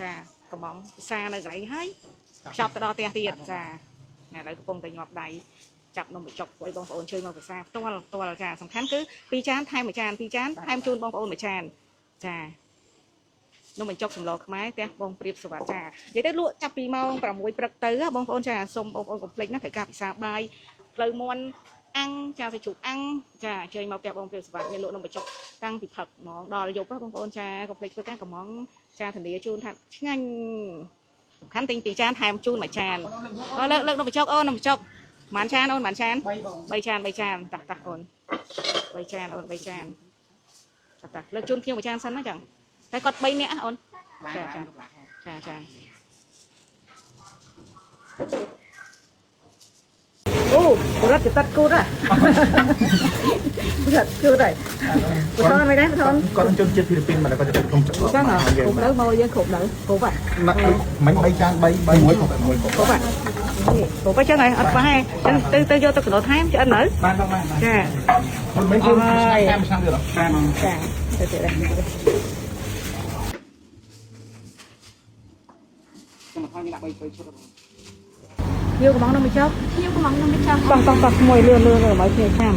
ចាកំងពិសានៅកន្លែងហើយខ្ចប់ទៅដល់ផ្ទះទៀតចាឥឡូវកំពុងតែញាប់ដៃចាប់នំបញ្ចុកពួកបងប្អូនជួយមកពិសាផ្ទាល់ផ្ទាល់ចាសំខាន់គឺ2ចានថែម1ចាន2ចានថែមជូនបងប្អូន1ចានចានំបញ្ចុកសម្លខ្មែរផ្ទះបងព្រាបសវត្ថចានិយាយទៅលក់ចាប់ពីម៉ោង6ព្រឹកទៅបងប្អូនចាសូមបងប្អូនកុំភ្លេចណាត្រូវការពិសាបាយផ្លូវមន់អាំងចាសាច់ជ្រូកអាំងចាអញ្ជើញមកផ្ទះបងព្រាបសវត្ថមានលក់នំបញ្ចុកតាំងពីព្រឹកហ្មងដល់យប់បងប្អូនចាកុំភ្លេចធ្វើការកំងចាធានាជូនថាឆ្ងាញ់សំខាន់ទិញ2ចានថែមជូន1ចានអូលើកលើកនំបញ្ចុកអូនំបញ្ចុកប៉ុន្មានចានអូនប៉ុន្មានចាន3ចាន3ចានតោះតោះអូន3ចានអូន3ចានតោះតោះលើកជូនខ្ញុំ1ចានសិនណាចឹងតែគាត់3នាក់អូនចាចាចាចាអូរត់ចตัดគូតហ៎រត់គូតហើយបើថនមិនដែរបើថន គាត់ជនជាតិហ្វីលីពីនមកគាត់ទៅក្នុងទឹក ចឹងហ៎គ្រប់នៅមកយើងគ្រប់នៅគ្រប់ហ៎ មិញ3ចាន3 3មួយគ្រប់មួយគ្រប់ គ្រប់ហ៎គ្រប់ហ៎ចឹងហើយអត់បាសទេចឹងទៅទៅយកទឹកកណ្ដោថែមឆ្អិននៅ បានបងបាន ចា មិនមិនឆ្នាំតាមឆ្នាំទៀតបាន ចាទៅទៀត ខ្ញុំឲ្យមានដាក់3 3ឈុត យកកំងនំបញ្ចុក ខ្ញុំកំងនំបញ្ចុក តោះតោះតោះមួយលឿនលឿនលឿនឲ្យគ្នាចាំ